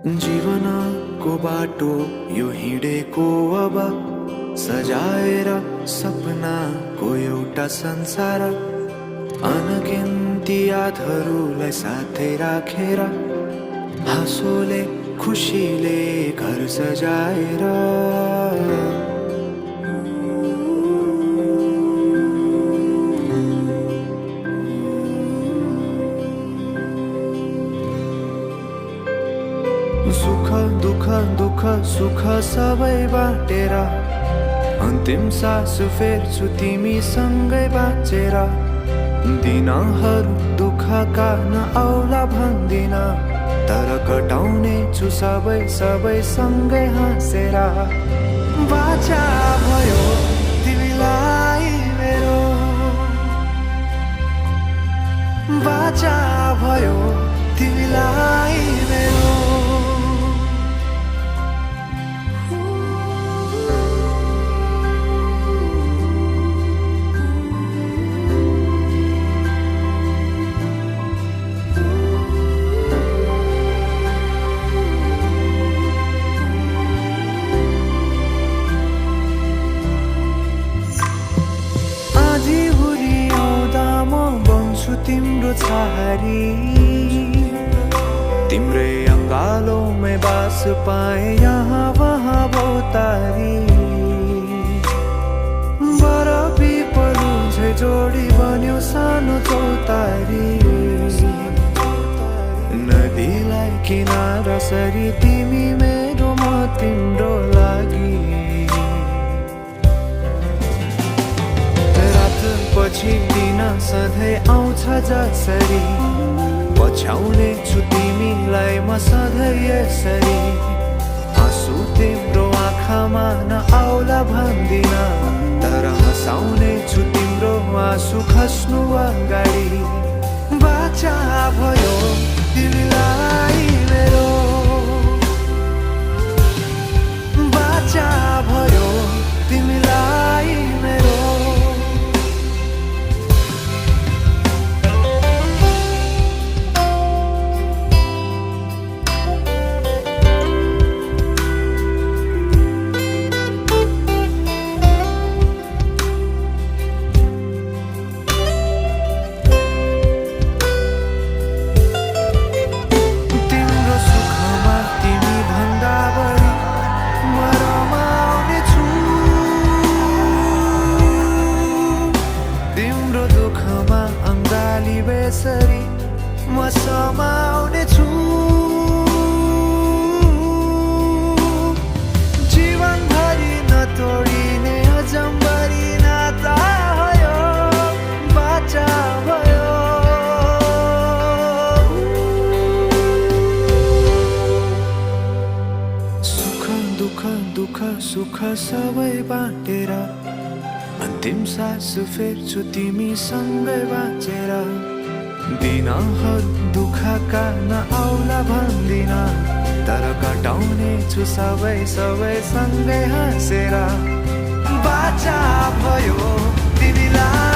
जीवनको बाटो यो हिँडेको अब सजाएर सपनाको एउटा संसार अनगिन्ती यादहरूलाई साथै राखेर हाँसोले खुसीले घर सजाएर सुख दुःख दुःख सुख सबै बाटेर अन्तिम सास फेर्छु तिमीसँगै बाँचेर दिनहरू दुःखका नआउला भन्दिन तर कटाउने छु सबै सबै सँगै हाँसेर बाचा भयो तिमीलाई मेरो बाचा भयो तिमीलाई मेरो तिम्रो छहारी तिम्रै अङ्गालोमै बास पाए यहाँ वहाँ बहुतारी बरफी पलुझै जोडी बन्यो सानो चौतारी नदीलाई किनारा सरी तिमी मेरो म तिम्रो लागि पछि दिन सधैँ आउँछ जसरी पछ्याउने छु तिमीलाई म सधैँ यसरी आँसु तिम्रो आँखामा नआउला भन्दिन तर हँसाउने छु तिम्रो आँसु खस्नु अगाडि बाचा भयो तिमीलाई मेरो बाचा भयो तिमीलाई मेरो बेसरी म समाउने छु जीवनभरि नतोडिने अजम्बरी नाता भयो बाचा भयो सुख दुःख दुःख सुख सबै बाटेर अन्तिम सास फेर्छु तिमीसँगै बाँचेर दिनहरू दुःखका नआउला भन्दिन तर कटाउने छु सबै सबै सँगै हाँसेर बाचा भयो तिमीलाई